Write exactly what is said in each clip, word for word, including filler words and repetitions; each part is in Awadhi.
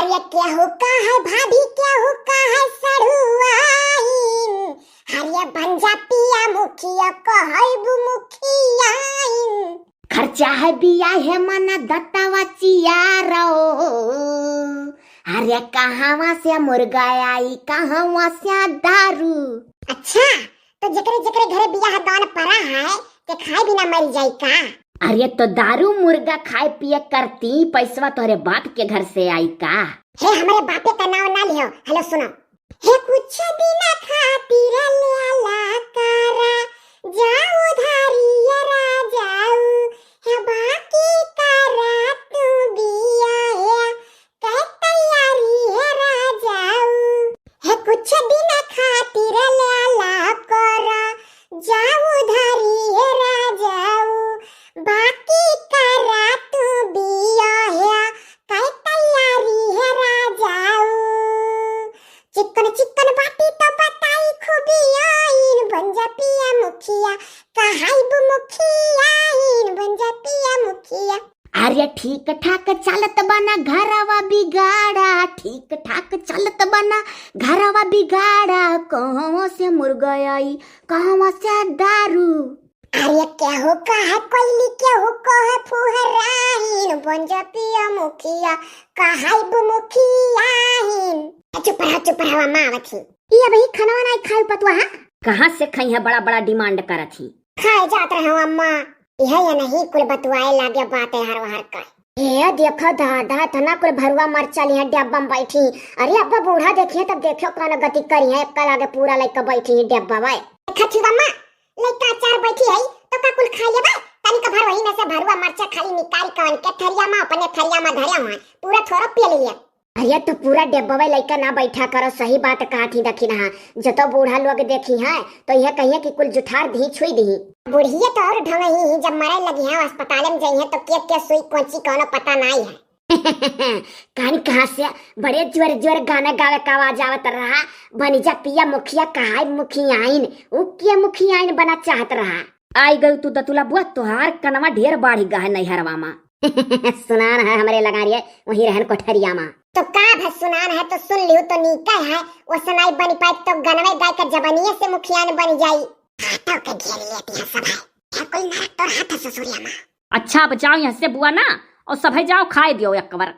अरे केहू कहे भाभी, केहू कहे सढ़ुआइन, अरे बन जा पिया मुखिया, कहैबू मुखियाइन। खर्चा है बियाहे मना दत्तावा चियारो, अरे कहाँ से मुर्गा आई, कहाँ से दारू। अच्छा, तो जेकरे जेकरे घरे बियाह दान परा है, ते खाए बिना मर जाई का? अरे तो दारू मुर्गा खाए पिए करती, पैसवा तोहरे बाप के घर से आई का? हे, हमरे बापे का नाव ना लियो। हेलो, सुनो। हे, कुछ दिन खातिर लाला करा, जाऊ धारिया राजाऊ, हे बाकी करा तू बिया, हे कह तैयारी है राजाऊ। हे कुछ दिन खातिर लाला करा, जाऊ धारी है राजाऊ, बाकी करा तू बिया, हे कह तैयारी है राजाऊ। चिकन चिकन बाटी तो बताई खूबियाइन, बन जा पिया मुखिया, कहाइबू मुखियाइन, बन जा पिया मुखिया। अरे ठीक ठाक चलत बना घरवा बिगाड़ा, ठीक ठाक चलत बना घरवा बिगाड़ा, कहवा से मुर्गा आई, कहवा से दारू। अरे केहू कहे कोइली, केहू कहे फुहराइन, बन जा पिया मुखिया, कहाइबू मुखियाइन। चुप रहा, चुप रहा, अम्मा आवत ही। ई अबही खनवा नाई खाई पतुआ, हाँ? कहाँ से खाई है, बड़ा बड़ा demand करत ही। खाए जात रहे हो अम्मा, यह या नहीं कुल बतुआए लागे बातें हर वहर का। हे देखो दादा, इतना कुल भरुआ मरचा लिहे डब्बा में बैठी। अरे अब्बा बूढ़ा देखिए तब देखियो कौन गति करी है, कल आगे पूरा लइका बैठी है डब्बा में। देखा थी अम्मा, लइका चार बैठी है तो का कुल खा लेबे? तनिक भर वही में से भरुआ मरचा खाली निकारी कवन के थरिया में, अपने थरिया में धरे हुआ, पूरा थोड़ा पी लिया। अरे तो पूरा डेब्बवे लइका ना बैठा करो, सही बात कहा थी दखिनहा। जतो बूढ़ा लोग देखी हैं तो यह कहिए कि कुल जुठार दी छुई दी। बुढ़िए तो और ढंग ही, जब मरे लगी हैं अस्पताल में जाई हैं तो के के सुई कोची कौनो पता नहीं है। कहानी कहाँ से बड़े जोर जोर गाना गावे का आवाज आवत रहा, बनी जा पिया मुखिया कहाई मुखियाइन, उ के मुखियाइन बना चाहत रहा। आई गई तू दतुला बुआ, तोहार कनवा ढेर बाढ़ी गा है नैहरवा मा। सुनान है हमरे लगा रही है, वहीं रहन कोठरिया मा। तो का भे सुनान है तो सुन लिहू तो नीका है, वो सनाई बनी पाई तो गनवे गाय का जबनिये से मुखियान बनी जाई। हाथों के घेर लेती है सब है, यह कोई नरक तो रहा था ससुरिया मा। अच्छा अब जाओ यहाँ से बुआ ना, और सभे जाओ खाए दियो एक कबर।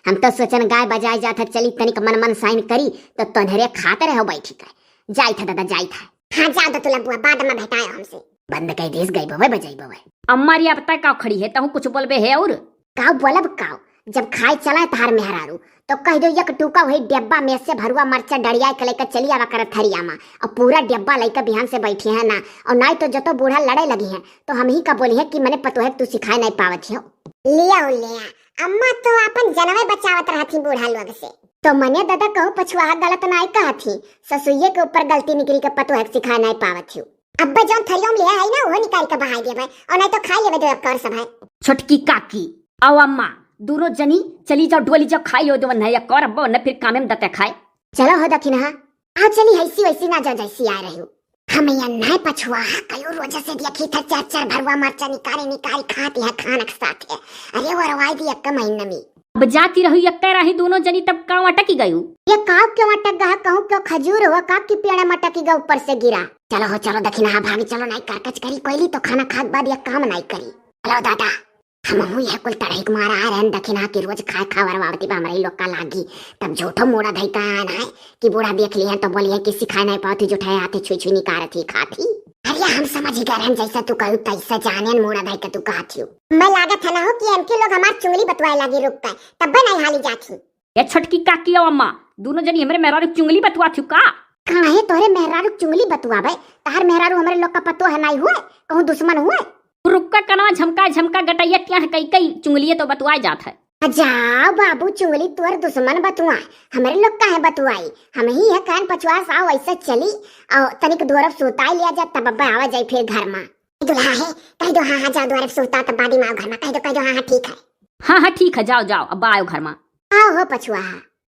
हम तो सोचन गाय बजाए जात है, चली तनिक मन मन साइन करी, तो तोहरे खात रहो बैठी कर। जाइत है दादा, जाइत है। हाँ, जाओ दतुला बुआ, बाद में भेटायो हमसे। बंद कई देस गई बवे बजाई बवे। अम्मा रे, अब तक का खड़ी है, तहु कुछ बोलबे है और? काउ बोलब काउ, जब खाए चला है तहार मेहरारू, तो कह दो एक टूका वही डब्बा में से भरुआ मरचा डड़िया के लेकर चली आवा कर थरिया मा, और पूरा डब्बा लेकर बिहान से बैठी है ना, और नाई तो जतो बूढ़ा लड़े लगी है, तो हम ही का बोली है कि मने पतोहे तू सिखाए नहीं पावत हो। लिया लिया, अम्मा तो अपन जनवे बचावत रहती बूढ़ा लोग से। तो मने दादा कहूँ पछुआ गलत नाई कहत ही, ससुइये के ऊपर गलती निकली के पतोह के सिखाए नाई पावत ही। अब्बे जौन थरिया में लिहे है ना, वो निकाल के बहाई देबे, और नहीं तो खाई लेबे दो एक कौर सब है। छोटकी काकी, आओ अम्मा, दोनों जनी चली जाओ, डोली जाओ, खाई लो देवन है एक कौर, अब्बा वरना फिर कामे में दते खाए। चलो हो दखिनहा, आ चली, हैसी वैसी ना जा जैसी आ रही हूँ। हम यहाँ नहीं पछुआ, कयो रोज से देखी था चार चार भरुआ मरचा निकारी निकारी खाती है खानक साथ है। अरे वो रवाई दी एक महीना में। अब जाती रही एक राही दोनों जनी, तब काव अटकी गयू? ये काव क्यों अटक गया? कहूँ क्यों खजूर हुआ, काव की पेड़ में अटकी गया, ऊपर से गिरा। चलो हो, चलो दखिनहा भागी, चलो नहीं करकच करी कोइली तो खाना खाक बाद ये काम नहीं करी। चलो दादा, हम हूँ यह कुल तड़हिक मारा आ रहन दखिनहा की रोज खाए खावर वावती बा हमरे लोग का लागी। तब झूठो मोड़ा धई का आन है कि बूढ़ा देख लिया तो बोलिए कि सिखाए नहीं पावत ही, जुठाए हाथे छुई छुई निकारत ही खात ही। अरे हम समझ ही गए रहन, जैसा तू कहू तैसा जाने मोड़ा धई के तू कहत ही। मैं लागत है ना हो कि एमके लोग हमार चुंगली बतवाए लागी रुक के, तब नहीं हाली जात ही। ए छोटकी काकी आओ अम्मा, दोनों जनी हमरे मेहरारू चुंगली बतवात हो का? काहे तोहरे मेहरारू चुंगली बतवाबे? तहार मेहरारू हमरे लोग का पतोह है नाई हुए, कहूँ दुश्मन हुए? रुक्का कनवा झमका झमका गटैया क्या है कई कई चुंगलिए तो बतवाए जात है। आ जाओ बाबू, चुंगली तोहर दुश्मन बतवाए, हमरे लोग काहे बतवाई? हम ही है कान पछुआ साव ऐसे चली, और तनिक दोरब सुताई लिया जा, तब अब्बा आवा जाई फिर घर मा। दुल्हा है, कह दो हाँ हाँ जाओ दोरब सुता, तब बादी मा आओ घर मा, कह दो, कह दो हाँ हाँ ठीक है। हाँ हाँ ठीक है, जाओ जाओ, अब्बा आयो घर मा। आओ हो पछुआ।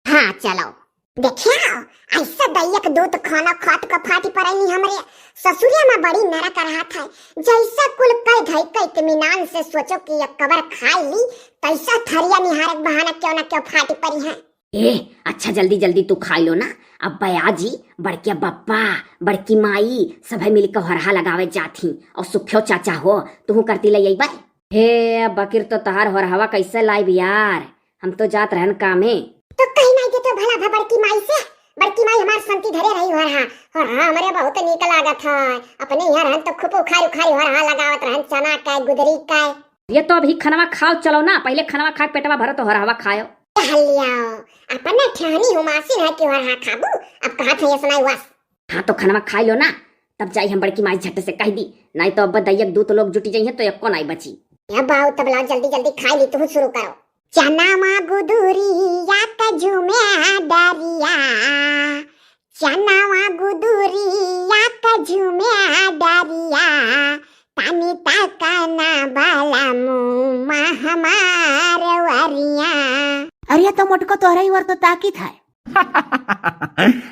हाँ चलो। देखिया, ऐसा दैयक दूत खाना खात का फाटी परैनी हमरे ससुरिया में बड़ी नरक रहत है। जैसा कुल कह धई के इत्मीनान से सोचो कि एक कबर खाई ली, तैसा थरिया निहारक बहाना क्यों ना क्यों फाटी परी है। ए, अच्छा जल्दी जल्दी तू खाई लो ना। अब बयाजी, बड़के बप्पा, बड़की माई, सभे मिलके होरहा लगावे जात ही। और सुख्यो चाचा हो, तुहू करती ले अइबे। हे, बकिर तो तहार होरहवा कैसे लाइब यार? हम तो जात रहन कामे। तो कहीं नहीं देते भला भा बड़की माई से? बड़की माई हमार संती धरे रही होरहा। होरहा हमरे बहुत नीक लागत है। अपने यहाँ रहन तो खूब उखारी उखारी होरहा लगावत रहन, चना का, गुदरी का। ये तो अभी खनवा खाओ, चलो ना, पहले खनवा खा के पेटवा भरो तो होरहवा खायो। टहल लियाओ, अपने ठहनी हुमासिन है कि होरहा खाबू, अब कहाँ थे ये सुनाई वस। हाँ तो खनवा खाई लो ना, तब जाई हम बड़की माई झट से कह दी, नहीं तो अब दैयक दूत लोग जुटी जाइए तो एको नहीं बची। ए बाऊ, तब लाओ जल्दी जल्दी खाई ली, तुहू शुरू करो। चनावा गुदुरिया का झूमे डरिया, चनावा गुदुरिया का झूमे डरिया, तानी ताका ना बाला मुँह हमार वरिया। अरे तो मोटको तोहरे ही वर तो ताकित है।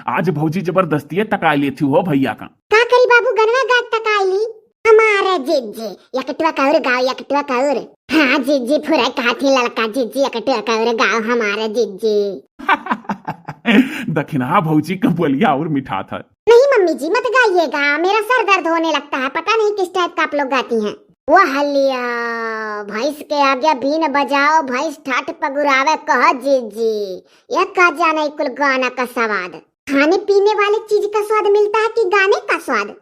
आज भौजी जबरदस्तिये तकाई लेती हो भैया का। का करी बाबू, गनवा गात तकाई ली। हमारे जिज्जी, एकटुआ कौर गाओ, एकटुआ कौर। हाँ जिज्जी, फुरा कहा थी लड़का जिज्जी, एकटुआ कौर गाओ हमारे जिज्जी। दखिनहा भौजी का बोलिया और मिठात है। नहीं मम्मी जी, मत गाइएगा, मेरा सर दर्द होने लगता है, पता नहीं किस टाइप का आप लोग गाती हैं। वाह लिया, भैंस के आगे बीन बजाओ, भैंस ठाठ पगुरावे, कह जिज्जी। यह का जाने कुल गाना का स्वाद। खाने पीने वाले चीज का स्वाद मिलता है कि गाने का स्वाद?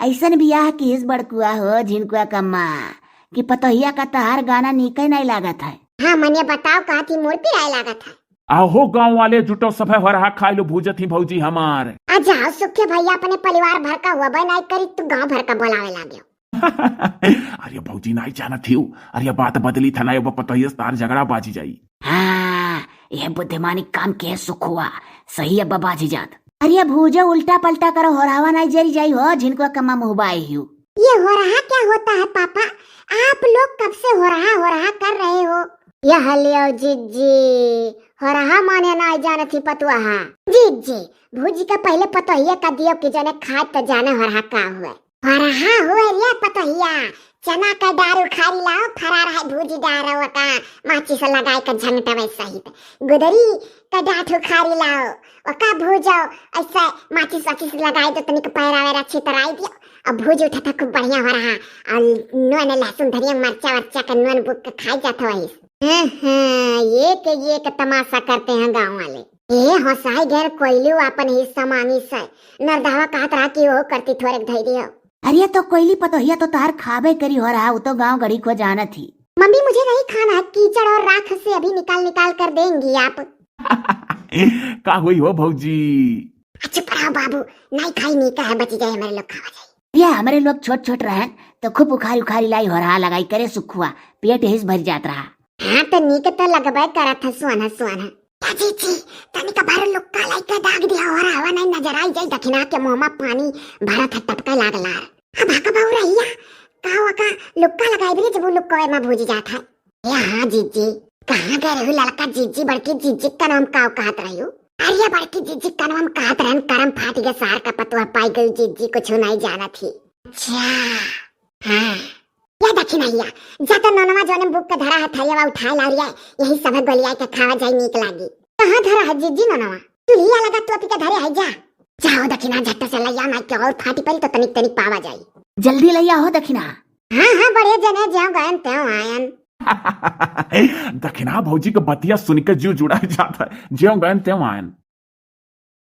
ऐसन बियाह किहिस बड़कुआ हो झिनकुआ कम्मा कि पतोहिया का तहार गाना नीके नहीं लागत है। हाँ मने बताओ, कहा थी मोर पिराए लागत है। आहो गाँव वाले जुटो, सभे होरहा खाए लो, भूजत ही भौजी हमार। आ जाओ सुखे भैया, अपने परिवार भर का हुआ बे नहीं करी, तू गाँव भर का बोलावे लाग्यो। अरे भौजी नहीं जानत हियो, अरे बात बदली था ना, अब पतोहिया से तार झगड़ा बाजी जाई। हाँ, यह बुद्धिमानी काम के सुखुआ, सही अब बाजी जात। अरे भूजो, उल्टा पलटा करो, होरहवा नहीं जरी जाई हो, झिनकुआ कम्मा मुँह बाए हियो। ये होरहा क्या होता है पापा? आप लोग कब से होरहा होरहा कर रहे हो? यह लियो जिज्जी, होरहा माने नहीं जानत ही पतुआ। जिज्जी, भूजी का पहले पतोहिया का दियो कि जने खाए त जाने होरहा का हुए। होरहा हुए रे पतोहिया, चना का डार उखारी लाओ, फरार है भूजी डार ओका, माचिस लगाए का झंगटवे सहित। गुदरी का डाठ उखारी लाओ, ओका भूजो, ऐसे माचिस वाचिस लगाए दो, तनिक पैरा वैरा छितराई दियो, अब भूज उठा था खूब बढ़िया होरहा, और नून लहसुन धनिया मरचा वरचा का नून बुक के खाई जात हो वही। हाँ, हाँ, ये के, ये के तमाशा करते हैं गाँव वाले। ए, हंसाई गैर कोयलू आपन हिस्सा मांगी से। नरदहवा कहत रहा कि वो करती थोड़े धई दियो। अरे तो कोयली पतोहिया तो तहार खाबे करी होरहा, वो तो गाँव गढ़ी को जानत ही। मम्मी, मुझे नहीं खाना है, कीचड़ और राख से अभी निकाल निकाल कर देंगी आप। का हुई हो भौजी? चुप रहो बाबू, नहीं खाई नहीं कहे, बची जाए हमारे लोग खावा जाए। या हमरे लोग छोट छोट रहन तो खूब उखारी उखारी लाई होरहा लगाई करे सुखुआ, पेट हिस भर जात रहा। हाँ तो नीक तो लगबे करत है, सुअन है, सुअन है। या जीजी, तनिक भर लुक्का लाई के दाग दिया होरहा, हवा नहीं नजर आई जाई, दखिना के मुँह में पानी भरत है, टपके लागला। अब हक बहु रहिया, का वका लुक्का लगाई भी जब वो लुक्का में भूज जात है। ए हाँ जीजी, कहाँ गए रहू ललका जीजी, बड़की जीजी का नाम का कहत रहू? अरे बड़की जीजी का नाम कहत रहन, करम फाट गए, सार का पतुआ पाई गई जीजी, कुछ नहीं जानत ही। अच्छा, हाँ। या दखिनहिया, जा तो ननवा जोने बुक के धरा है, थरियावा उठाए लाउरिया, यही सब गोलिया के खावा जाई, नीक लागी। कहाँ धरा है जीजी ननवा? चुलिया लगा तोपी के धरे है, जा। जाओ दखिना, झट्ट से लैया, ना के और फाटी परी तो तनिक तनिक पावा जाई। जल्दी लैया हो दखिना। हाँ, हाँ, बड़े जने ज्यों गयन त्यों आयन। दखिना भौजी के बतिया सुन के जीव जुड़ा जात है, ज्यों गयन त्यों आयन।